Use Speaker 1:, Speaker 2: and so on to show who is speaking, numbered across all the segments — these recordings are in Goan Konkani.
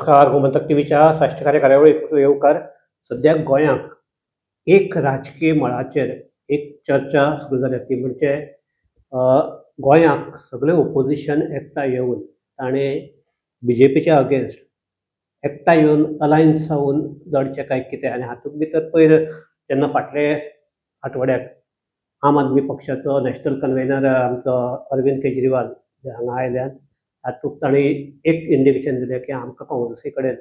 Speaker 1: नमस्कार. गोमंतक टीव्हीच्या साश्टीकार्य कार्यावळीक येवकार. सद्याक गोंयांत एक राजकीय मळाचेर एक चर्चा सुरू जाल्या ती म्हणजे गोंयांत सगळे ओपोजिशन एकठांय येवन ताणें बीजेपीच्या अगेन्स्ट एकठांय येवन अलायन्स जावन लढचें काय कितें. आनी हातूंत भितर पयर जेन्ना फाटले आठवड्याक आम आदमी पक्षाचो नॅशनल कन्वेनर आमचो अरविंद केजरीवाल जे हांगा आयल्यात हातूंत तांणी एक इंडिकेशन दिलें की आमकां काँग्रेसी कडेन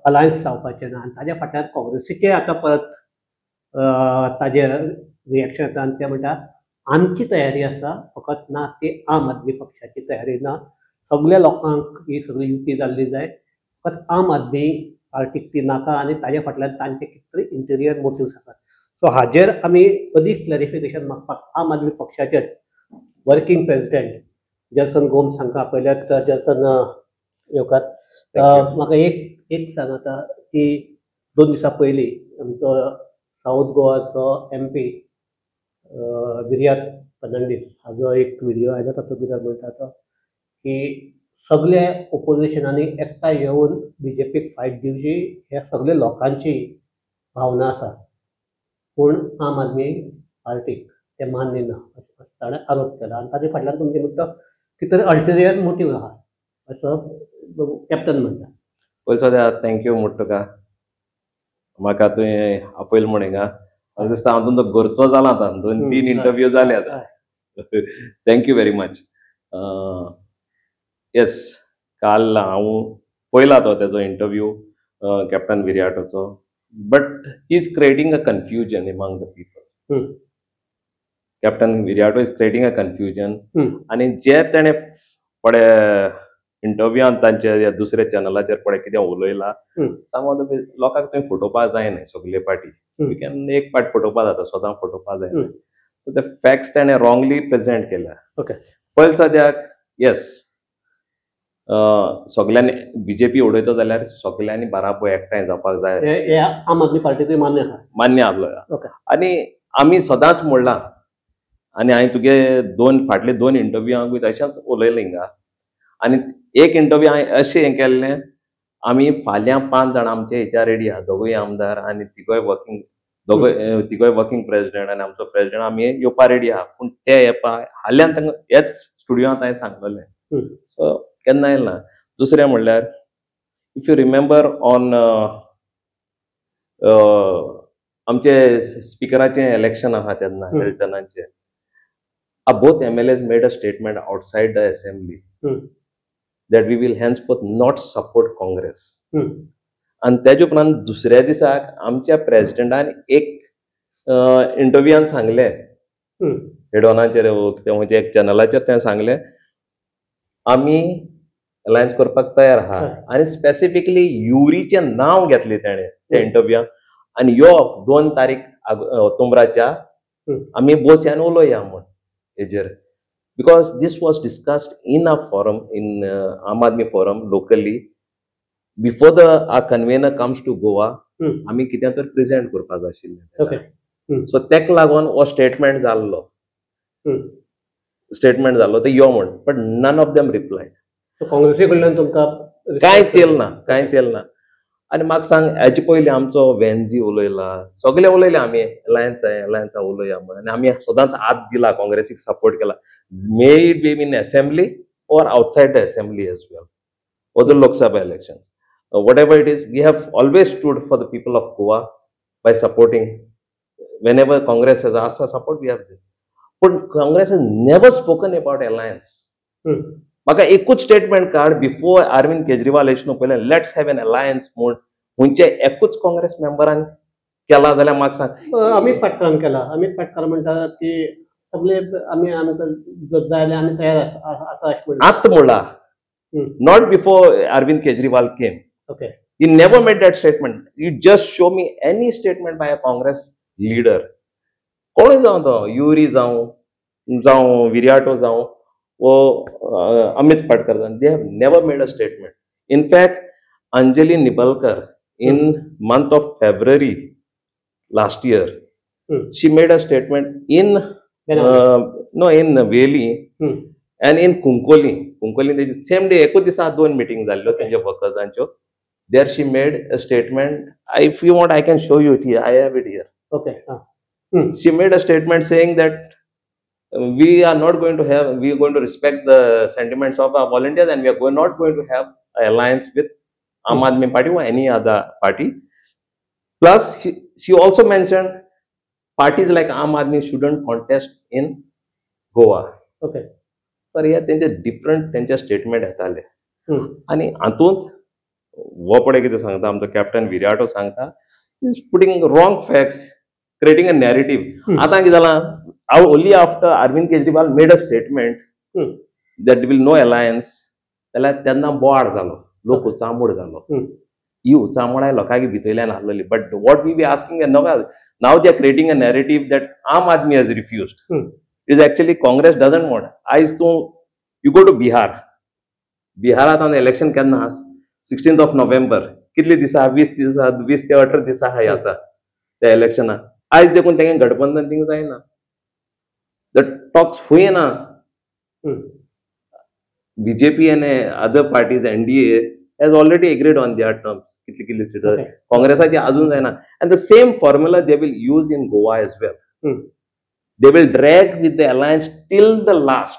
Speaker 1: अलायन्स जावपाचें ना. आनी ताज्या फाटल्यान काँग्रेसीचें आतां परत ताजेर रिएक्शन येता आनी ते म्हणटा आमची तयारी आसा, फकत ना ती आम आदमी पक्षाची तयारी ना. सगल्या लोकांक ही सगळी युती जाल्ली जाय, फकत आम आदमी पार्टीक ती नाका. आनी ताज्या फाटल्यान तांचे कितें तरी इंटेरियर मोटिव्स आसात. सो हाजेर आमी अदीक क्लॅरिफिकेशन मागपाक आम आदमी पक्षाचेच वर्किंग प्रेसिडेंट जल्सन गोम्स हांकां आपयल्यात. जल्सन, येवकार. म्हाका एक एक सांग आतां की 2 दिसां पयलीं आमचो सावथ गोवाचो एमपी विर्यात फर्नांडीस हाजो एक व्हिडियो आयलो. तातूंत भितर म्हणटा तो की सगळे ओपोजिशनांनी एकठांय येवन बीजेपीक फायट दिवची हे सगळे लोकांची भावना आसा, पूण आम आदमी पार्टीक तें मान्य ना अशें ताणें आरोप केला. आनी ताजे फाटल्यान तुमचें म्हणटा कितें तरी अल्टेरियर मोटीव आहा असो कॅप्टन म्हणटा.
Speaker 2: पयलीं सद्या thank you म्हणटा तुका, म्हाका तुवें आपयलें म्हूण हिंगा. म्हाका दिसता हांव तुमचो घरचो जाला आतां, 2-3 इंटरव्यू जाले आतां. Thank you very much. Yes, काल हांव पळयला तो तेजो इंटरव्यू कॅप्टन विर्याटोचो, but he is creating a confusion among the people. Captain Viriato is creating a confusion. आनी जे तेणें पळय इंटरव्यूआन तांचे दुसऱ्या चॅनलाचेर पळय कितें उलयला सांगो, लोकांक तुवें फटोवपाक जायना. सगले पार्टी you can एक पार्ट फटोवपाक जाता, सदां फटोवपाक जायना. सो ते फॅक्ट्स तेणें रॉंगली प्रेजेंट केल्या. पयलीं सद्याक येस, सगल्यांनी बीजेपी उडयता जाल्यार सगल्यांनी बराबर एकठांय जावपाक जाय.
Speaker 1: आम आदमी पार्टीकूय मान्य आसा,
Speaker 2: मान्य आसलो. आनी आमी सदांच म्हणलां, आनी हांवें तुगे फाटले 2 इंटरव्यूआंकूय तशेंच उलयलें हिंगा. आनी एक इंटरव्यू हांवें अशें हें केल्लें, आमी फाल्यां 5 जाणां आमचे हेच्या रेडी आहा, दोगूय आमदार आनी तिगोय वर्किंग प्रेसिडेंट आनी आमचो प्रेसिडेंट आमी येवपा रेडी आहा. पूण ते येवपा हाल्यान तांकां ह्याच स्टुडियोंत हांवें सांगलेलें. सो केन्ना येयला. दुसरें म्हणल्यार if you remember on आमचे स्पिकराचें इलेक्शन आहा तेन्ना हेल्टनाचें, both MLAs made a statement outside the assembly that we will henceforth not support Congress. आनी तेजे उपरांत दुसऱ्या दिसाक आमच्या प्रेसिडेंटान एक इंटरव्यूआन सांगलें, हेडॉनाचेर म्हणजे एक चॅनलाचेर तें सांगलें आमी अलायन्स करपाक तयार आहा. आनी स्पेसिफिकली युरीचें नांव घेतलें तेणें त्या इंटरव्यूआन. आनी यो 2 तारीख ऑक्टोबराच्या आमी बसयान उलोवया म्हूण हेजेर, because this was discussed in a forum, in Aam Aadmi forum locally before the our convener comes to Goa. आमी कितें तर प्रेजेंट करपाक जाय आशिल्लें. सो तेका लागून हो स्टेटमेंट जाल्लो, स्टेटमेंट जाल्लो ते यो म्हूण, but none of them replied.
Speaker 1: काँग्रेसी कडल्यान तुमकां
Speaker 2: कांयच येयलें ना, कांयच येयलें ना. आनी म्हाका सांग, हेजे पयलीं आमचो वेन्झी उलयला, सगळे उलयले आमी अलायन्स अलायन्सा उलोवया म्हूण. आनी आमी सदांच हात दिला, काँग्रेसीक सपोर्ट केला, may it be in assembly or outside the assembly as well, or the Lok Sabha elections, whatever it is, we have always stood for the people of Goa by supporting. Whenever Congress has asked our support, we have. पूण Congress has never spoken about alliance. म्हाका एकूच स्टेटमेंट काड बिफोर अरविंद केजरीवाल येचे न्हू पयलें, let's have N alliance म्हूण खंयचे एकूच काँग्रेस मेंबरान केला जाल्यार म्हाका सांग.
Speaker 1: अमीत पाटकरान केला. अमीत पाटकर म्हणटा की सगळे आमी आमकां जाय जाल्यार आमी तयार आसा अशें म्हणटा.
Speaker 2: आतां म्हणला, not before Arvind Kejriwal came. He never made that statement. You just show me any statement by a Congress leader, कोणूय जावं तो, युरी जावं, जावं विर्याटो जावं, वो अमित पाटकर जावं, they have never made a statement. In fact Anjali Nimbalkar in month of February last year, she made a statement in no in Veli. And in Cuncolim, Cuncolim तेजी सेम डे एकूच दिसा दोन मिटींग जाल्ल्यो तेंच्या वर्कर्सांच्यो. There she made a statement. If you want I can show you it here, I have it here.
Speaker 1: Okay.
Speaker 2: She made a statement saying that we are not going to have, we are going to respect the sentiments of our volunteers and we are not going to have an alliance with Aam Aadmi Party or any other party. Plus, she also mentioned parties like Aam Aadmi shouldn't contest in Goa.
Speaker 1: Okay.
Speaker 2: तर हे तेंचे डिफरंट तेंचे स्टेटमेंट येताले. आनी हातूंत हो पळय कितें सांगता आमचो कॅप्टन विरियाटो सांगता, is putting wrong facts, creating a narrative. आतां कितें जालां, only after Arvind Kejriwal made a statement that will no alliance, जाल्यार तेन्ना बोवाळ जालो, लोक उचांबळ जालो. ही उचांबळाय लोकांक भितरल्यान आहलेली. But what we be asking, now they are creating a narrative that Aam Aadmi has refused. Is actually Congress doesn't want. आयज तूं you go to Bihar, बिहारांत आतां इलेक्शन केन्ना आसा? 16th of November. कितले दिसा? 20 दिसा, 20 ते 18 दिसा आहाय आतां त्या इलेक्शनाक. आयज देखून तेंगे गठबंधन थिंग जायना, the talks हुंय ना. BJP and other parties, NDA has already agreed on their terms, कितली कितली सीट काँग्रेसाची अजून जायना. And the same formula they will use in Goa as well. They will drag with the alliance till the last,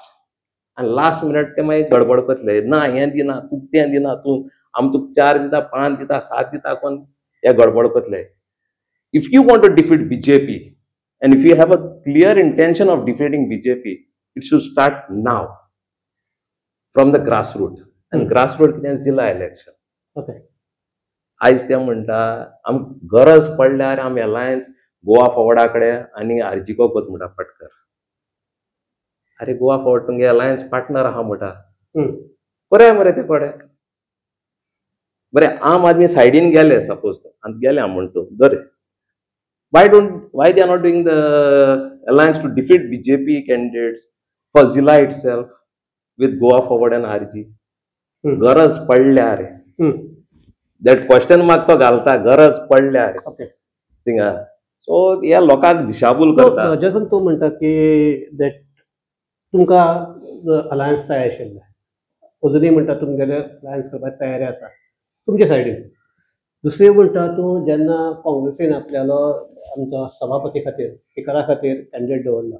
Speaker 2: आनी लास्ट मिनट ते मागीर गडबड करतले, ना हें दिना, तुका तें दिना, तूं आमी तुका 4 दिता, 5 दिता, 7 दिता, कोण हे गडबड करतले. If you want to defeat BJP and if you have a clear intention of defeating BJP, it should start now from the grassroot. And grassroot कितें? जिल्हा इलेक्शन.
Speaker 1: ओके.
Speaker 2: आयज ते म्हणटा आमकां गरज पडल्यार आमी अलायन्स गोवा फॉवर्डा कडेन आनी आरजीको कोत म्हणटा पटकर. अरे गोवा फॉवर्ड तुमगे अलायन्स पार्टनर आहा म्हणटा, बरें मरे ते कडेन. बरें, आम आदमी सायडीन गेले सपोज, आनी गेले आम म्हणटा बरें, why they are not doing the alliance to defeat BJP candidates for Zilla itself with Goa Forward and RG? गरज पडल्यार that question mark तो घालता, गरज पडल्यार थिंगा. सो ह्या लोकांक दिशाभूल करता.
Speaker 1: जसन तूं म्हणटा की that तुमकां अलायन्स जाय आशिल्लें, अजुनूय म्हणटा तुमगेले अलायन्स करपाक तयारी आसा तुमच्या सायडीन. दुसरें म्हणटा तूं जेन्ना काँग्रेसीन आपल्यालो आमचो सभापती खातीर, स्पिकरा खातीर कॅन्डिडेट दवरला,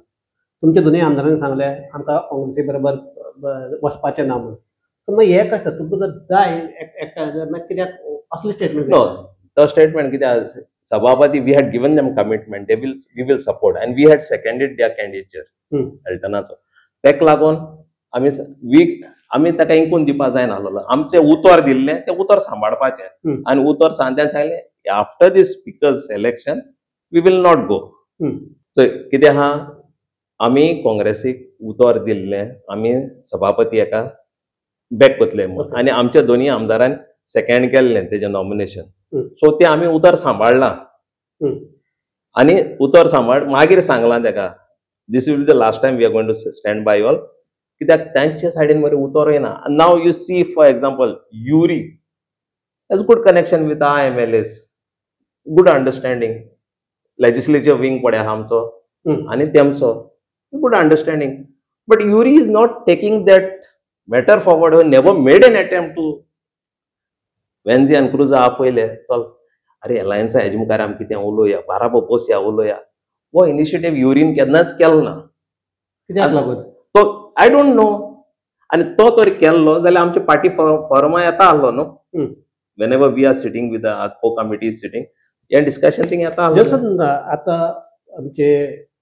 Speaker 1: तुमच्या दोनूय आमदारांनी सांगलें आमकां काँग्रेसी बरोबर वचपाचें ना म्हणून. सो मागीर हें कशें तुमकां जर जाय एकठांय जाल्यार मागीर कित्याक असलें स्टेटमेंट?
Speaker 2: नो, तो स्टेटमेंट कित्याक सभापती we had given them commitment, they will, we will support, and we had seconded their candidature एल्टनाचो. तेका लागून आमी आमी ताका इंकून दिवपा जायना आसलेलो. आमचें उतर दिल्लें तें उतर सांबाळपाचें, आनी उतर सांगतना सांगलें after this speaker's election we will not go. So कितें आहा, आमी काँग्रेसीक उतर दिल्लें आमी सभापती एका बॅक कोतले म्हूण, आनी आमच्या दोनूय आमदारान सेकंड केल्लें तेजें नॉमिनेशन. सो तें आमी उतर सांबाळ्ळां, आनी उतर सांबाळ मागीर सांगलां तेका this will be the last time we are going to stand by all, कित्याक तांच्या सायडीन मरे उतर येना. Now you see for example Yuri has good connection with our MLAs, good understanding, legislature wing पळय आहा आमचो आनी तेमचो good understanding, but Yuri is not taking that matter forward, never made an attempt to Venzy आनी क्रुजा आपयले, चल अरे अलायन्सा हेजे मुखार आमी कितें उलोवया, बाराबर बसया उलोवया. हो इनिशिएटीव युरीन केन्नाच केलो ना.
Speaker 1: कित्याक लागून
Speaker 2: तो I don't know. आनी तो तर केल्लो जाल्यार आमचे पार्टी फॉर्मा येता आहलो न्हू. Whenever we are sitting with co committee sitting, हें डिस्कशन थिंग येता आहलें.
Speaker 1: जसं आतां आमचे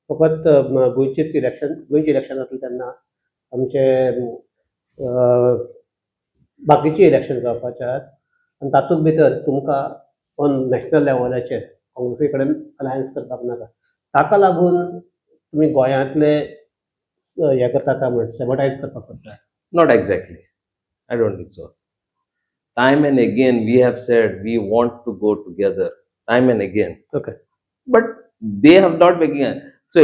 Speaker 1: फकत गोंयचेच इलेक्शन, गोंयचें इलेक्शन जातलें तेन्ना आमचे बाकीचें इलेक्शन जावपाचें आहात, आनी तातूंत भितर तुमकां ऑन नॅशनल लेवलाचेर काँग्रेसी कडेन अलायन्स करपाक नाका, ताका लागून तुमी गोंयांतले हें करता काय म्हण सॅबोटायज करपाक सोदता?
Speaker 2: Not exactly, I don't think so. Time and again we have said we want to go together, time and again.
Speaker 1: Okay.
Speaker 2: But they have not making. So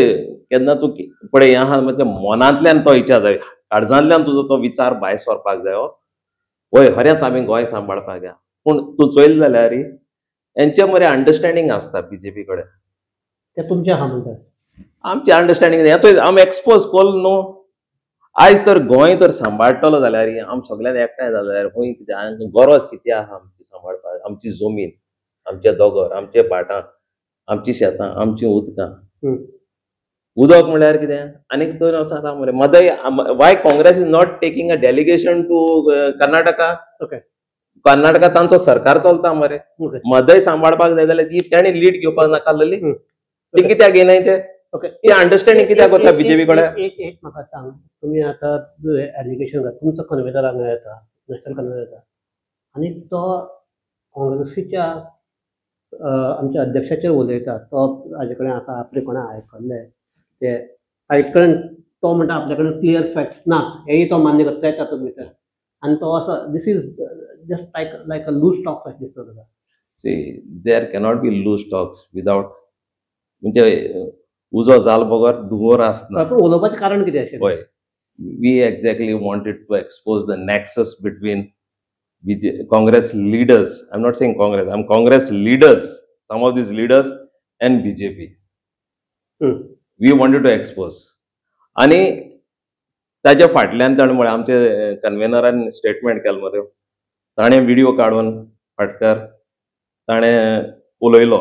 Speaker 2: केन्ना तूं पळय हें आहा म्हणजे मनांतल्यान तो विचार जाय, काळजांतल्यान तुजो तो विचार भायर सरपाक जाय. हय खरेंच आमी गोंय सांबाळपाक जाय, पूण तूं चोयलें जाल्यार हेंचे मरे अंडरस्टँडींग आसता बीजेपी कडेन.
Speaker 1: तें तुमचें आहा म्हणटा?
Speaker 2: आमचें अंडरस्टँडींग हें चोय, आमी एक्सपोज कोल न्हू. आयज तर गोंय तर सांबाळटलो जाल्यार आम सगळ्यांनी एकठांय जालो जाल्यार खंय कितें गरज कितें आहा आमची सांबाळपाक, आमची जमीन, आमचे दोंगर, आमचे भाटां, आमची शेतां, आमची उदकां. उदक म्हणल्यार कितें आनीक थंय वचोन मरे Mhadei, why Congress is not taking a delegation to Karnataka? Karnataka तांचो सरकार चलता मरे. मदय सांबाळपाक जाय जाल्यार ती तांणी लीड घेवपाक नाका आसलेली, ती कित्याक घेयनाय ते? हे अंडरस्टँडींग कित्याक करता बीजेपी कडेन?
Speaker 1: एक एक म्हाका सांग, तुमी आतां एलिगेशन तुमचो कन्वेनर हांगा येता, नॅशनल कन्वेनर येता आनी तो काँग्रेसीच्या आमच्या अध्यक्षाचेर उलयता, तो हाजे कडेन आतां आपले कोणा आयकल्ले ते ताजे कडेन तो म्हणटा आपल्या कडेन क्लियर फॅक्ट्स ना, हेंय तो मान्य करता तातूंत भितर. आनी तो असो this is just like like a loose talk अशें दिसता तुका?
Speaker 2: See, there cannot be loose talks without, म्हणजे उजो जाल बगर धुंवर आसना.
Speaker 1: पूण उलोवपाचें कारण कितें आशिल्लें?
Speaker 2: पळय, we exactly wanted to expose the nexus between Congress leaders. I am not saying Congress, I am Congress leaders, some of these leaders and BJP. We wanted to expose. आनी ताच्या फाटल्यान ताणें म्हळें, आमचे कन्वेनरान स्टेटमेंट केलें मरे, ताणें व्हिडियो काडून फाटकार ताणें उलयलो,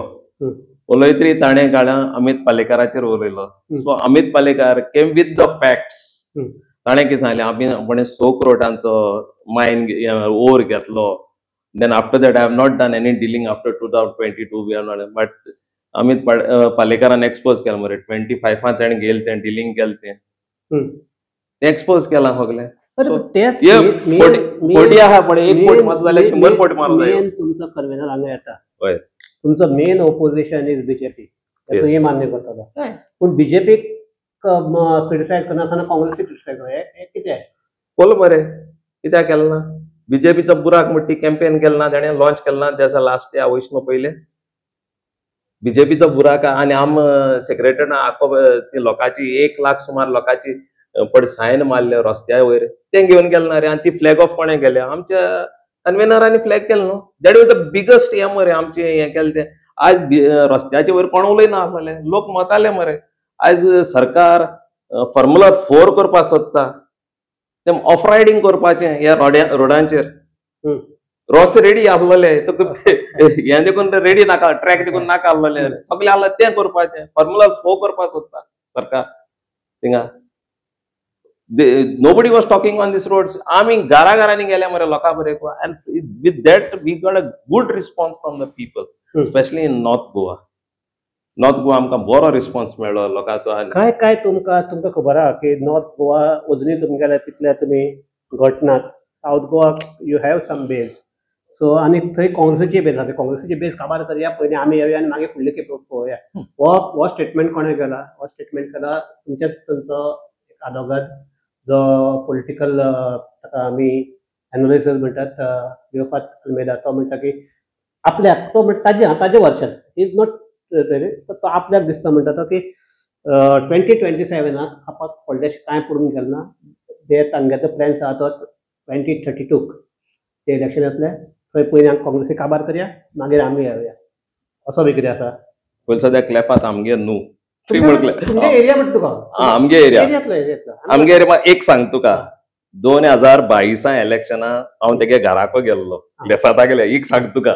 Speaker 2: उलयतरी ताणें काडा अमीत पालेकाराचेर उलयलो. So Amit Palekar came with the facts. ताणें कितें सांगलें, आमी आपणें 6 करोडांचो मायन ओर घेतलो, then after that I have not done any dealing after 2022, we have not. But Amit पालेकारान expose केलें मरे, 25 ताणें गेलें तें डिलींग केलें, तें तें एक्सपोज केलां सगळें. फोटी आहा पळय, 1 कोटी मारलो जाल्यार 100 कोटी मारलो.
Speaker 1: मेन तुमचो कन्वेनर हांगा येता, तुमचो मेन ओपोजिशन is BJP, हें मान्य करतलो. पूण बीजेपीक क्रिटिसायज करनासतना काँग्रेसीक क्रिटिसायज हें कितें
Speaker 2: कोल मरे, कित्याक केलें ना? बीजेपीचो बुराक म्हण ती कॅम्पेन केलें ना, ताणें लॉन्च केलें ना त्याचा लास्ट डे वयस न्हू पयलें बीजेपीचो बुराक. आनी आम सेक्रेटरीन आखो ती लोकांची 1 लाख सुमार लोकांची पड सायन मारले रस्त्या वयर, तें घेवन गेलें ना रे. आनी ती फ्लॅग ऑफ कोणें केलें? आमच्या कन्वेनरांनी फ्लॅग केलें न्हू. That was the biggest हें मरे आमचें हें केलें तें. आयज रस्त्याचे वयर कोण उलयना आसलेले, लोक मताले मरे. आयज सरकार फॉर्मुला 4 करपाक सोदता, तें ऑफ रायडींग करपाचें ह्या रोडांचेर. रस्ते रेडी आसलेले, तुका हें देखून रेडी नाका, ट्रॅक देखून नाका आसलेले, सगळें आसलें तें करपाचें. फॉर्मुला 4 करपाक सोदता सरकार थिंगा. Nobody was talking on these roads. आमी घरा घरांनी गेल्या मरे लोकां बरें, and with that we got a good response from the people, especially in North Goa. North Goa आमकां बरो रिस्पॉन्स मेळ्ळो लोकांचो.
Speaker 1: काय काय तुमकां तुमकां खबर आहा की नॉर्थ गोवा अजुनूय तुमी गेल्यार तितले तुमी घट नात. South Goa you have some base, so आनी थंय काँग्रेसीची बेज आसा, काँग्रेसीची बेज काबार करया पयलीं आमी येवया आनी मागीर फुडले खेप पळोवया. हो स्टेटमेंट कोणें केला? हो स्टेटमेंट केला तुमच्याच तुमचो एक आदोगाद जो पॉलिटिकल ताका आमी एनालिसिस म्हणटात, लियोफात अल्मेदा, तो म्हणटा की आपल्याक तो म्हणटा ताजें ताजें वर्शन is not, तो आपल्याक दिसता म्हणटा तो की 2027 आपाक व्हडलेशें कांय पडून गेलें ना, जे तांगेलो प्लॅन्स आहा तो 2032 ते इलेक्शन येतलें थंय पयलीं आमी काँग्रेसीक काबार करया मागीर आमी येवया, असो बी कितें आसा.
Speaker 2: पयलीं सद्या क्लेपात आमगे न्हू
Speaker 1: एरिया म्हणटा तुका,
Speaker 2: आमगे एरिया आमगे एरिया. एक सांग तुका, 2022 इलेक्शना हांव तेगे घराको गेल्लो, क्लेफाता गेले, एक सांग तुका.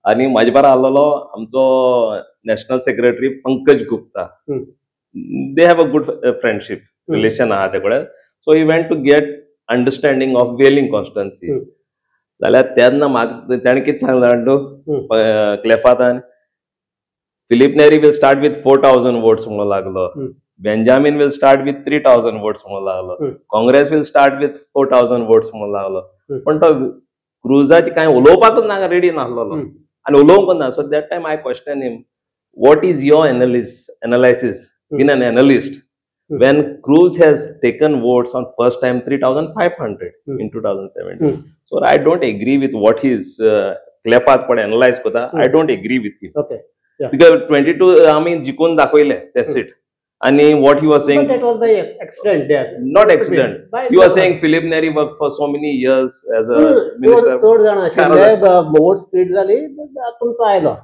Speaker 2: आनी म्हाजे बारा आसलेलो आमचो national secretary Pankaj Gupta. They have a good friendship relation आहा ते कडेन. So he went to get understanding of Velim constituency. जाल्यार तेन्ना म्हाका ताणें कितें सांगलें जाणा तूं, क्लेफातान Filipe Neri will start with 4,000 votes म्हणूंक लागलो, Benjamin will start with 3,000 votes म्हणूंक लागलो, Congress will start with 4,000 votes म्हणूंक लागलो. पण तो क्रुजाची कांय उलोवपाकूच ना, रेडी नासलेलो आनी उलोवंक ना. So that time I question him, what is your analysis in an analyst when Cruz has taken votes on first time 3,500 in 2017. So I don't agree with what he is क्लेपात पण एनालायज करता, I don't agree with him.
Speaker 1: Okay.
Speaker 2: Because 22 आमी जिखून दाखयले ते सीट. आनी what he was saying,
Speaker 1: that was by accident.
Speaker 2: Not accident. You are saying Filipe Neri work for so many years as a minister.
Speaker 1: चड जाण आशिल्ले, वोट स्प्लीट जाली, तुमचो आयलो.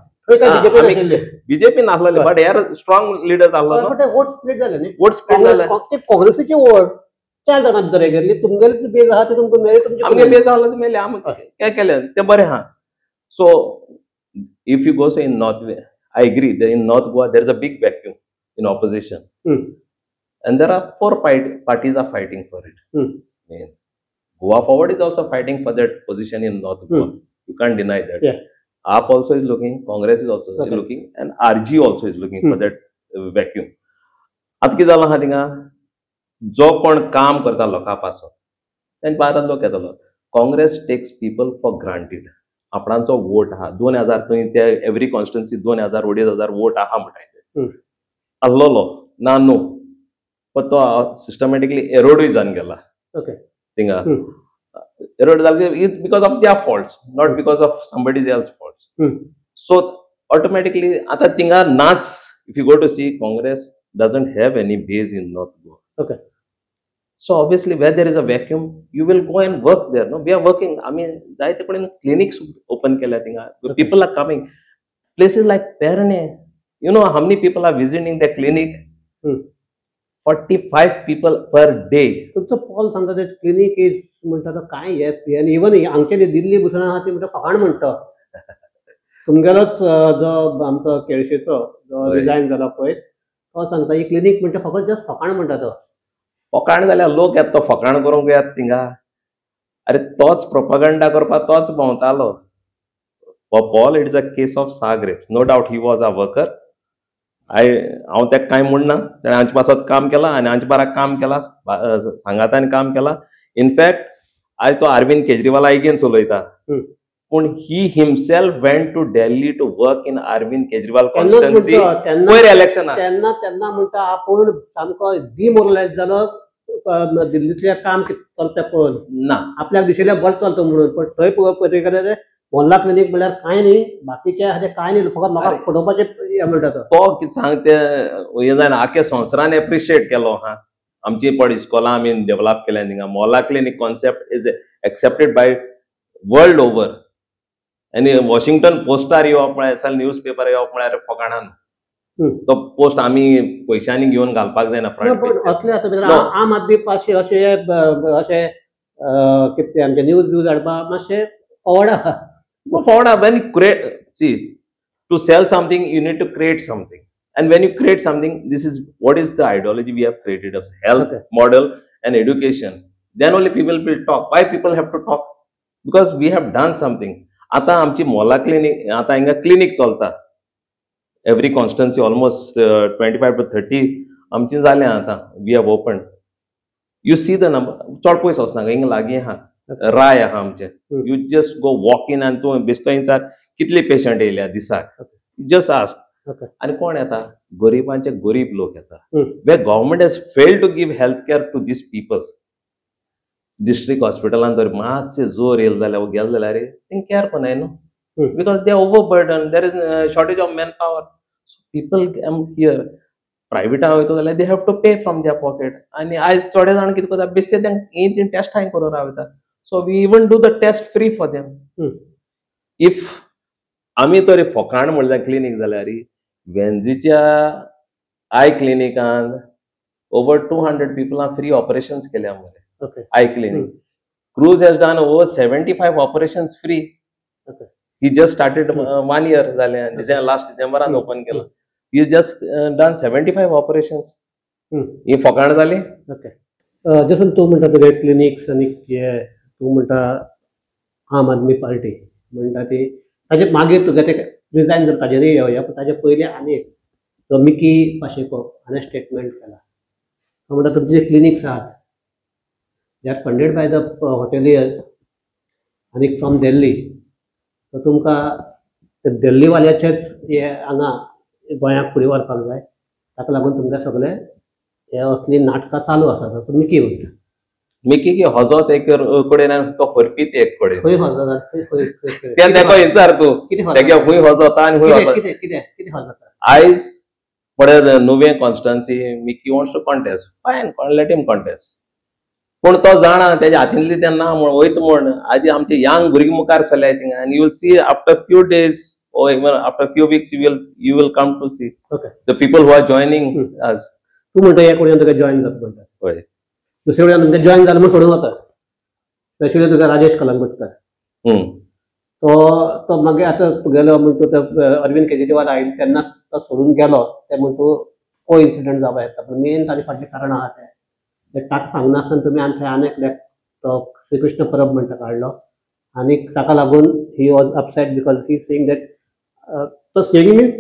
Speaker 2: बीजेपी नासलेले, बट हेर स्ट्रॉंग लिडर्स आसलो.
Speaker 1: वोट स्प्लीट जाले न्ही,
Speaker 2: वोट स्प्लीट जाले
Speaker 1: काँग्रेसीचे वोट. चार जाणां भितर हे गेल्ली तुमगेली बेज आहा ते तुमकां मेळ्ळी तुमचे
Speaker 2: आमगे बेज आसलो ते मेळ्ळी आमी हें केलें तें बरें आहा. So if you go say in north, I agree in North Goa there is a big vacuum in opposition and there are four parties are fighting for it. Goa Forward is also fighting for that position in North Goa. You can't deny that. AAP also is looking, Congress is also looking, and RG also is looking for that vacuum. आतां कितें जालां आहा थिंगा, जो कोण काम करता लोकां पासून तेंच्या बारान लोक येतलो. Congress takes people for granted. आपणाचो वोट आहा 2000 थंय ते एवरी कॉन्स्टिट्युन्सी 2000 2500 वोट आहा म्हणटाय ते आसलोलो ना न्हू, पण तो सिस्टमॅटिकली एरोडूय जावन गेला थिंगा. एरोड जाल it's because of their faults, not because of somebody's else faults. So automatically आतां थिंगा नाच. If you go to see, Congress doesn't have any base in North Goa. So obviously where there is a vacuum, you will go and work there. No, we are working. I mean, जायते कडेन clinics open केल्या थिंगा. People are coming. Places like Pernem, you know how many people are visiting the clinic? 45 people per day.
Speaker 1: तुमचो पॉल सांगता ते क्लिनीक is म्हणटा तो काय हे, आनी इवन हांगचे दिल्ली बसून आहा ती म्हणटा फकाण म्हणटा. तुमगेलोच जो आमचो केळशेचो जो रिजायन जाला पळय तो सांगता ही क्लिनीक म्हणटा फकत जस्ट फकाण म्हणटा तो.
Speaker 2: फकाण जाल्यार लोक येता तो फकाण करूंक येता थिंगा. अरे तोच प्रोपगंडा करपाक तोच भोंवतालो. Paul it is a case of Sagre. No doubt he was a worker. हांव ताका कांय म्हणना, ताणें आमचे पासत काम केलां आनी आमचे बाराक काम केलां, सांगातान काम केलां. इनफॅक्ट आयज तो अरविंद केजरीवाला एगेन्स्ट उलयता, पूण he himself went to Delhi to work in Arvind Kejriwal constituency पयर इलेक्शनाक.
Speaker 1: तेन्ना तेन्ना म्हणटा आपूण सामको डिमोरलायज जालो दिल्लींतलें काम चलता पळोवन
Speaker 2: ना,
Speaker 1: आपल्याक दिशिल्लें बरें चलता म्हणून, पण थंय पळोवपाक गेल्यार मोहल्ला क्लिनीक म्हणल्यार कांय न्ही, बाकीचे आहा ते कांय न्ही, फकत लोकांक फटोवपाचें हें म्हणटा तो.
Speaker 2: तो कितें सांग तें हें जायना, आख्या संवसारान एप्रिशिएट केलो आहा. आमची पड इस्कॉलां आमी डेवलप केल्या थिंगा. Mohalla clinic concept is accepted by world over. आनी वॉशिंग्टन पोस्टार येवप म्हळ्यार असल न्यूज पेपर येवप म्हळ्यार फकाणान. तो पोस्ट आमी पयशांनी घेवन घालपाक जायना फ्रंट.
Speaker 1: असले आतां आम आदमी पाशी अशे अशे कितें आमचे न्यूज ब्यूज हाडपाक मातशें फॉवर्ड आहा.
Speaker 2: Forward आहा. When you create, see, to sell something you need to create something, and when you create something, this is what is the ideology we have created of health model and education. Then only people will talk. Why people have to talk? Because we have done something. आतां आमची मोहल्ला क्लिनीक, आतां हिंगा क्लिनीक चलता एवरी कॉन्स्टिट्युन्सी ऑलमोस्ट 25 to 30 आमची जालें आतां. We have open. You see the number. चड पयस वचनाका, हिंगा लागीं आहा, राय आहा आमचें. You just go walk in आनी तूं बेश्टो विचार कितले पेशंट येयल्या दिसाक, जस्ट आस्क. आनी कोण येता? गरिबांचे गरीब लोक येता. Where government has failed to give health care to these people. District हॉस्पिटलान जर मातशें जोर येयलो जाल्यार गेले जाल्यार तेंकां केअर कोनाय न्हू, because they are overburden, there is shortage of man power. So people come here. प्रायवेटान वयता जाल्यार they have to pay from their pocket. आनी आयज थोडे जाण कितें करता, बेश्टे तेंकां ही तीं टेस्टां करून रावता. So we even do the test free for them. If आमी तरी फकाण म्हणल्यार क्लिनीक जाल्यार वेंझीच्या I क्लिनिकान ओवर 200 पिपलांक फ्री ऑपरेशन्स केल्या मरे. Eye clinic Cruz has done over 75 operations free. He just started 1 year जालें, लास्ट डिसेंबरान ओपन केलां. He just done 75 operations. ही फकाण जाली.
Speaker 1: ओके, जसून तूं म्हणटा तुगे क्लिनिक्स आनी हे तूं म्हणटा आम आदमी पार्टी म्हणटा ती, ताजे मागीर तुगे ते रिजायन जर ताजेरूय येवया, पूण ताजे पयलीं आनी एक तो मिकी पाशेको हाणें स्टेटमेंट केला. तो म्हणटा तुमचे जे क्लिनिक्स आहात they are funded by the hoteliers आनी फ्रॉम दिल्ली, सो तुमकां दिल्लीवाल्याचेच हे हांगा गोंयाक फुडें व्हरपाक जाय, ताका लागून तुमकां सगळे हे असली नाटकां चालू आसात असो मिकी म्हणटा.
Speaker 2: मिकी की हजो एक कडेन आनी तो हरपी एक कडेन.
Speaker 1: खंय हजो?
Speaker 2: तें तेका विचार तूं तेगे खंय हजो आनी खंय
Speaker 1: कितें कितें कितें हजो.
Speaker 2: आयज पळय नुवें constituency Mickey wants to contest, fine, let him contest. पूण तो जाणा तेज्या हातींतली तें ना म्हण वयता म्हण. आजी आमचे यंग भुरगीं मुखार सरल्या थिंगा, आनी you will see after few days or even after few weeks you will come to see the people who are joining us.
Speaker 1: तूं म्हणटा ह्या कोणें तुका जॉयन जाता म्हणटा.
Speaker 2: हय,
Speaker 1: दुसरे कडेन तुमचें जॉयन जालें म्हूण सोडून वता, स्पेशली तुका राजेश कलंगूटकर. तो तो मागीर आतां तुगेलो म्हण तूं अरविंद केजरीवाल आयले तेन्ना तो सोडून गेलो, ते म्हण तूं को इन्सिडंट जावं येता, पूण मेन ताजे फाटलें कारण आहा तें ताका सांगनासतना तुमी आनी थंय आनी एकल्याक तो श्रीकृष्ण परब म्हणटा काडलो आनी ताका लागून he was upset because he saying that तो सेईंग मिन्स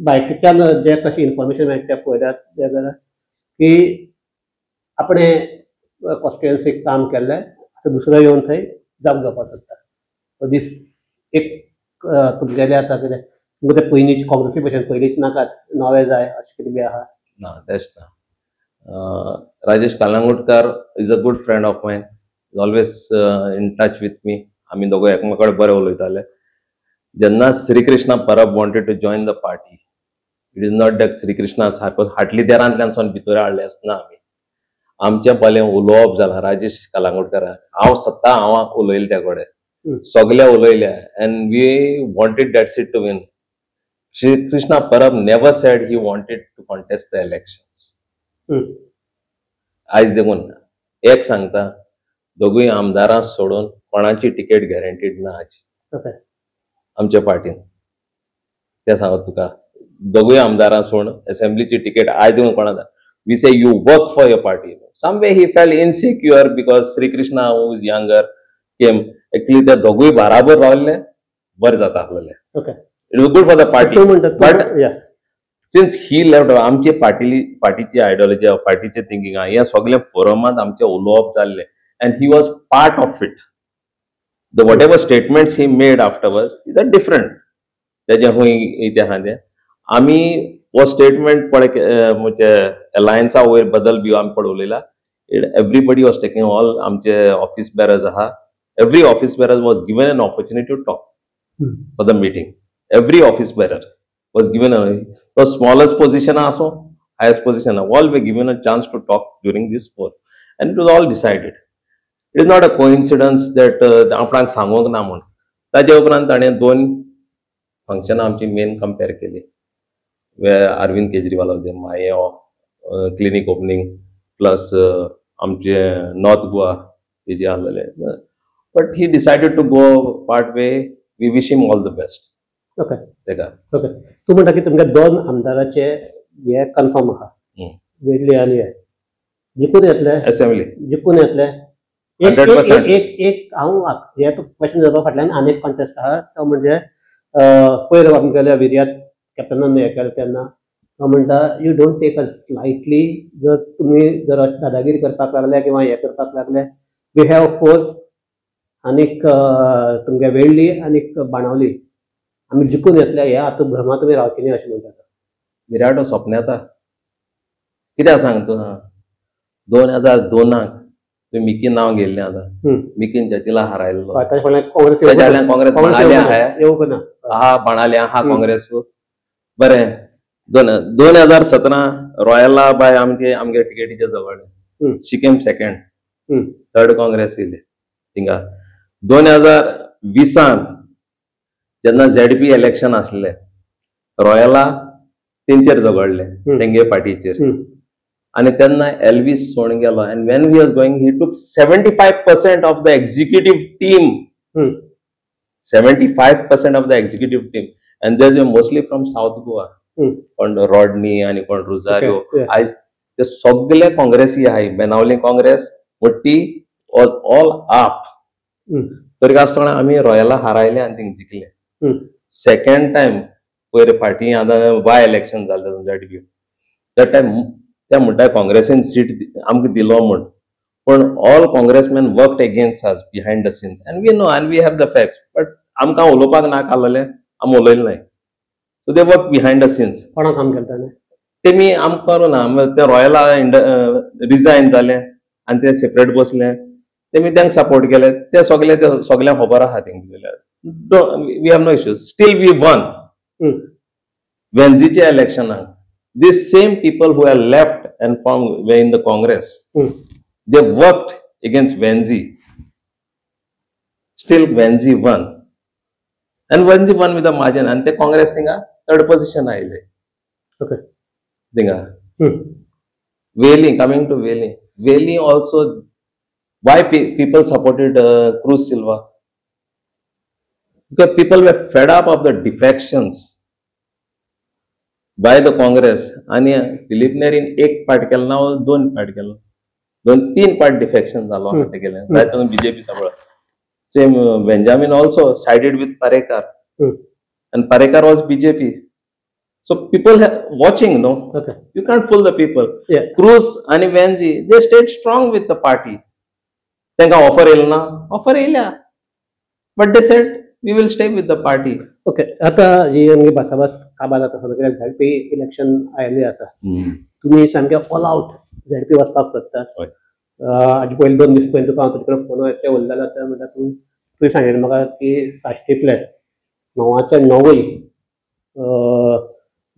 Speaker 1: बायकीच्यान जे कशें इन्फॉर्मेशन मेळटा तें पळयल्यात जाल्यार की आपणें कॉन्स्टिट्युएन्सीक काम केल्लें, आतां दुसरो येवन थंय जाप घेवपाक सोदता. सो दीस एक तुमगेलें आतां कितें तुमकां ते पयलींच काँग्रेसी भशेन पयलींच नाकात, नवे जाय अशें कितें बी आहा?
Speaker 2: ना, तेच ना. Rajesh Kalangutkar is a good friend of mine, is always in touch with me. आमी दोगूय एकमेका कडेन बरे उलयताले. जेन्ना Shrikrishna Parab wanted to join the party, it is not that Shrikrishna सारको हाटली देरांतल्यान सावन भितर हाडले आसना. आमी आमचें पयलें उलोवप जालां राजेश कलंगूटकाराक, हांव स्वता हांव उलयलें त्या कडेन, सगळे उलयले and we wanted that seat to win. Shrikrishna Parab never said he wanted to contest the elections. आयज देखून एक सांगता, दोगूय आमदारां सोडून कोणाची तिकेट गॅरंटीड ना आज आमच्या पार्टीन. तें सांगत तुका, दोगूय आमदारां सोडून असेंब्लीची तिकेट आयज देखून कोणा. We say you work for your party. Some way he felt insecure because Shrikrishna who is younger came. Actually ते दोगूय बराबर रावल्ले बरें जाता आसलेले. It was good for the party. But since he left, आमचे पार्टीची आयडियोलॉजी, पार्टीचे थिंकींग हे सगळे फोरमांत आमचे उलोवप जाल्ले and he was part of it. The whatever statements he made afterwards is a different. तेजे खंय इतें आहा तें आमी हो स्टेटमेंट पळय म्हणजे अलायन्सा वयर बदल बी आमी पळय उलयला. एवरीबडी वॉज टेकिंग ऑल आमचे ऑफिस बेरर्स आहा, every office bearer was given an opportunity to talk for the meeting. Every office bearer was given the smallest position आसूं highest position, all were given a chance to talk during this forum and it was all decided. It is not a coincidence that आपणाक सांगूंक ना म्हूण. ताजे उपरांत ताणें दोन फंक्शनां आमची मेन कंपेर केली. अरविंद केजरीवाल होते मायो क्लिनीक ओपनिंग प्लस आमचे नॉर्थ गोवा तेजे आसलेले. But he decided to go part way. We wish him all the best.
Speaker 1: Okay तेका ओके. तूं म्हणटा की तुमच्या दोन आमदाराचे हे कन्फर्म आहा, वेडली आनी हे जिखून येतले
Speaker 2: असेंब्ली,
Speaker 1: जिखून येतले 100%. एक एक हांव हे क्वेश्चन जावपा फाटल्यान आनी एक कॉन्टेस्ट आहा, तो म्हणजे पयर आमगेल्या विर्यात कॅप्टनान हें केलें तेन्ना तो म्हणटा you don't take us lightly. जर तुमी जर दादागिरी करपाक लागले किंवा हें करपाक लागले, we have force आनीक तुमगे वेळ्ळी आनीक बाणावली, आमी जिखून येतले ह्या आतां भ्रमा तुमी रावचे न्ही अशें म्हणटात.
Speaker 2: विराट हो स्वप्न येता कित्याक सांग तूं. 2002 तुवें मिकी नांव घेयल्लें आतां, मिकीन चर्चिला हारायल्लो, काँग्रेस बाणाले आहा, बाणाले आहा काँग्रेस. बरें, 2017 रॉयला बाय आमचे आमगे टिकेटीच्या जवळ she came second, third Congress येयले थिंगा. 2020 जेन्ना झेडपी इलेक्शन आसले, रॉयला तेंचेर झगडले तेंगे पार्टीचेर आनी तेन्ना एल्वीस सोण गेलो and when we was going he took 75% of the executive team, 75% of the executive team and they were mostly from South Goa. कोण रॉडनी आनी कोण रोजारियो, आयज ते सगळे काँग्रेसी आहाय. बेनावली काँग्रेस वट्टी वॉज ऑल आप. तरी आसतना आमी रॉयला हारायले आनी थिंग जिखले. सेकंड टायम पयर फाटीं आतां बाय इलेक्शन जालें झेडपी, that time ते म्हणटा काँग्रेसीन सीट आमकां दिलो म्हूण, पूण all Congressmen worked against us behind the scenes and we know and we have the facts. But आमकां उलोवपाक नाका आसलेलें, आमी उलयलें नाय. So they work behind the scenes.
Speaker 1: कोणाक काम केलें ताणें?
Speaker 2: तेमी आमकां करूं ना. ते रॉयला रिजायन जाले आनी ते सेपरेट बसले, तेमी तांकां सपोर्ट केले. ते सगळे ते सगळ्यांक खबर आहा तेंगे. We have no issues, still we won. वेन्झीच्या इलेक्शनाक these same people who have left and formed were in the Congress, they worked against Venzi. Still Venzi won. And Venzi won with a margin. And the Congress thinga third position आयले.
Speaker 1: Okay.
Speaker 2: Thinga. Vailing, coming to Vailing. Veli also, why people supported Cruz Silva? Because people were fed up of the defections by the Congress. आनी फिलीप नेरीन एक पार्ट केलो ना, दोन पार्ट केलो, दोन तीन पार्ट डिफेक्शन जालो आहा तेगेलें. जायते बीजेपी सांबाळ. Same Benjamin also sided with Parrikar and Parrikar was BJP. So people watching no, you can't fool the people. Cruz आनी Venzy they stayed strong with the party. तांकां ऑफर येयलें ना, ऑफर येयल्या, but they said we will stay with the party.
Speaker 1: Okay, आता जी आमगे भासाभास काबार जाता आसतना, कित्याक झेडपी इलेक्शन आयिल्लें आसा, तुमी सामके ऑल आउट झेडपी वचपाक सोदतात. हाजे पयलीं 2 दीस पयलीं तुका हांव तुजे कडेन फोन ते उलयलें जाल्यार म्हणटा तुवें सांगिल्लें म्हाका की साश्टींतले 9च्या 9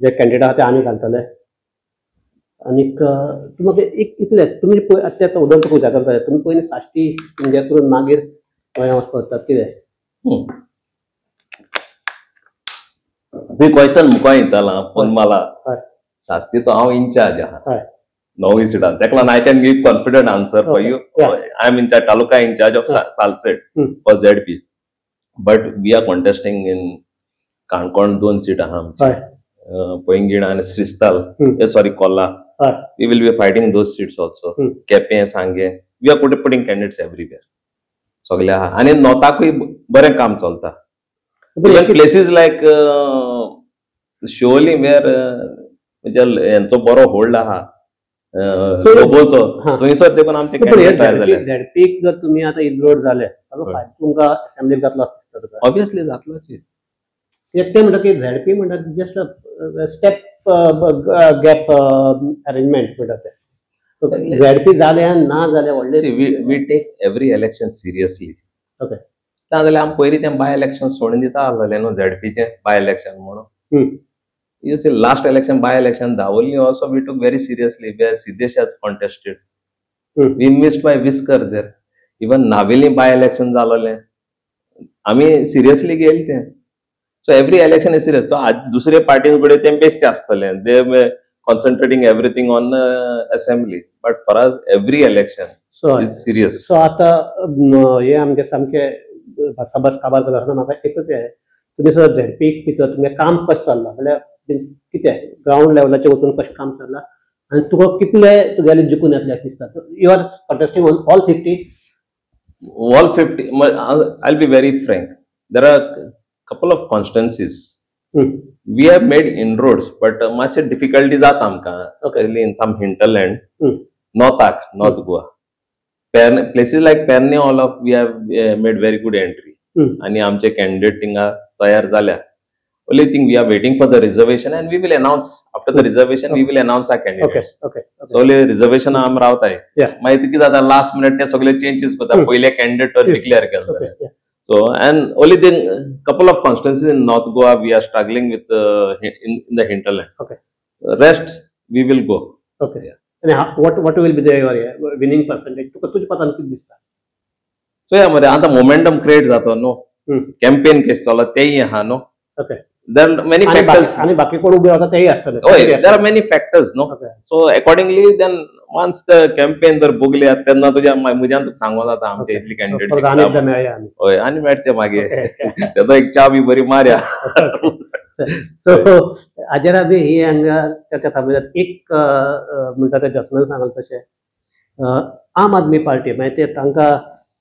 Speaker 1: जे कॅन्डिडेट आहा ते आमी घालतले. आनीक तूं म्हाका एक इतलें तुमी पळय आतां आतां उदक तुका उजागर जालें, तुमी पयलीं साश्टी तुमगे करून मागीर गोंया वचपाक सोदतात कितें?
Speaker 2: तुवें क्वेश्चन मुखार विचारलां फोन मारला. साश्टी तो हांव इन्चार्ज आहा 9 सिटां, तेका लागून I can give confident answer for you. I am in charge, taluka in charge of Salcete for ZP, but we are contesting in Canacona 2 seat आहा आमची, पैंगीण आनी श्रीस्थल, sorry Colla. We will be fighting those seats also. Quepem, Sanguem, we are putting candidates everywhere. सगळे आहा आनी नॉर्थाकूय बरें काम चलता. Even places like Siolim where म्हणजे हेंचो बरो होल्ड आहा लोबोचो, थंयसर देखून आमचे कॅन्डिडेट तयार जाले.
Speaker 1: झेडपीक जर तुमी आतां इनरोड जाले फायदो तुमकां असेंब्लीक जातलो आसता?
Speaker 2: ऑब्वियसली जातलोच.
Speaker 1: कित्याक ते म्हणटा की झेडपी म्हणटा जस्ट स्टेप गॅप अरेंजमेंट म्हणटा ते. झेडपी जाले आनी ना जाले व्हडले.
Speaker 2: We take every election seriously.
Speaker 1: Okay.
Speaker 2: ना जाल्यार आमी पयलीं तें बाय इलेक्शन सोडून दिता आसलें न्हू, झेडपीचें बाय इलेक्शन म्हणून. You see last election by election Dabolim also we took very seriously, where Siddhesh has contested. We missed by whisker there. Even Navelim by election जालोलें आमी सिरियसली घेयलें तें. So every election is serious. तो आज दुसरे पार्टीन कडेन तें बेश्टें आसतलें, they concentrating everything on assembly, but for us every election is serious.
Speaker 1: So आतां हें आमगे सामकें भासाभास काबार करता आसतना म्हाका एकूच हें, तुमी सर झेडपीक भितर तुमगें काम कशें चल्लां, म्हणल्यार कितें ग्रावंड लेवलाचेर वचून कशें काम चल्लां आनी तुका कितले तुगेले जिखून येतले अशें दिसता? You are contesting on all 50?
Speaker 2: All 50. I will be very frank, there are couple of constituencies we have made inroads, but मातशे डिफिकल्टी जाता आमकां, especially in some hinterland, नॉर्थाक, North Goa, places like Pernem all of we have made very good entry आनी आमचे कॅन्डिडेट थिंगा तयार जाल्या. Only thing we are waiting for the reservation and we will announce after the reservation. We will announce our candidates. So only reservation आम रावताय, मागीर कितें जाता लास्ट मिनट ते सगळे चेंजीस करता, पयले कॅन्डिडेट डिक्लेअर केले. So and only thing, couple of constituencies in North Goa we are struggling with in the hinterland. Rest we will go.
Speaker 1: Okay. And what will be the your winning percentage? तुका तुझ्या पतान कितें दिसता?
Speaker 2: So या मरे आतां मोमेंटम क्रिएट जातो न्हू, कॅम्पेन कशें चलता तेय आहा न्हू. There are many factors.
Speaker 1: आणि बाकी कोण उभे रावता तेय आसतले.
Speaker 2: There are many factors no. So accordingly then once the campaign जर बघले तेन्ना तुज्या म्हज्यान तुका सांगो जाता आमचे इतली कॅन्डिडेट. हय, आनी मेळचे मागीर तेजो एक च्या बी बरी मारया.
Speaker 1: सो हाजेर आमी ही हांगा चर्चा थांबयतात. एक म्हणटा ते जसमान सांगल तशें आम आदमी पार्टी मागीर ते तांकां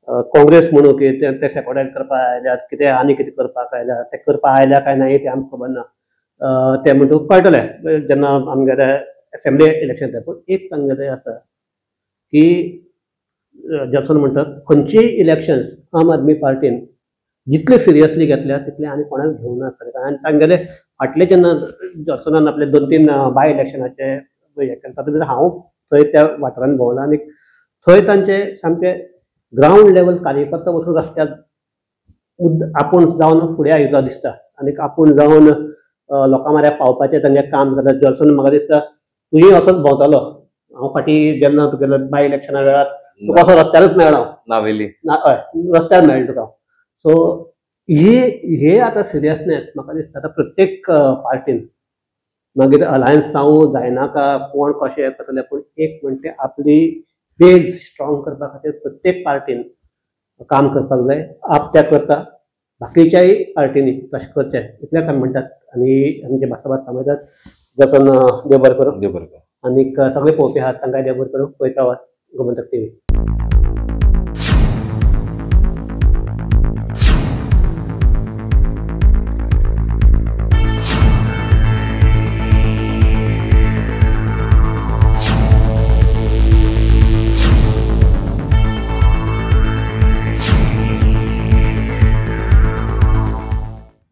Speaker 1: काँग्रेस म्हणू की ते सेकोडायज करपाक आयल्यात, कितें आनी कितें करपाक आयल्या, ते करपाक आयल्या काय ना तें आमकां खबर ना, तें म्हणटकूच कळटलें जेन्ना आमगेले असेंब्ली इलेक्शन येता. पूण एक तांगेलें आसा की जॉन्सन म्हणटा खंयचीय इलेक्शन्स आम आदमी पार्टीन जितले सिरियसली घेतल्या तितले आनी कोणाक घेवना आसतलें. आनी तांगेले फाटले जेन्ना जॉन्सनान आपले 2-3 बाय इलेक्शनाचे हें केलें तातूंत भितर हांव थंय त्या वाठारांत भोंवला आनी थंय तांचे सामके ग्रावंड लेवल कार्यकर्ता वचून रस्त्यार आपूण जावन फुडें आयिल्लो दिसता आनी आपूण जावन लोकां म्हऱ्यान पावपाचें तांचें काम जाता. जॉन्सन म्हाका दिसता तुंय असोच भोंवतालो, हांव फाटीं जेन्ना तुगेलो बाय इलेक्शना वेळार तुका असो रस्त्यारूच मेळ्ळो,
Speaker 2: नावेली
Speaker 1: हय रस्त्यार मेळ्ळो तुका. सो हे आतां सिरियसनेस म्हाका दिसता आतां प्रत्येक पार्टीन, मागीर अलायन्स जावं जायनाका कोण कशें करतले, पूण एक म्हणटे आपली बेज स्ट्रॉंग करपा खातीर प्रत्येक पार्टीन काम करपाक जाय. आप त्या करता, बाकीच्याय पार्टींनी तशें करचें इतलेंच आमी म्हणटात आनी आमचे भासाभास थांबयतात. जसन देव बरें करूं.
Speaker 2: देव बरें करूं.
Speaker 1: आनीक सगळे पळोवपी आहात तांकांय देव बरें करूं. पळयत रावात गोमंतक टीव्ही.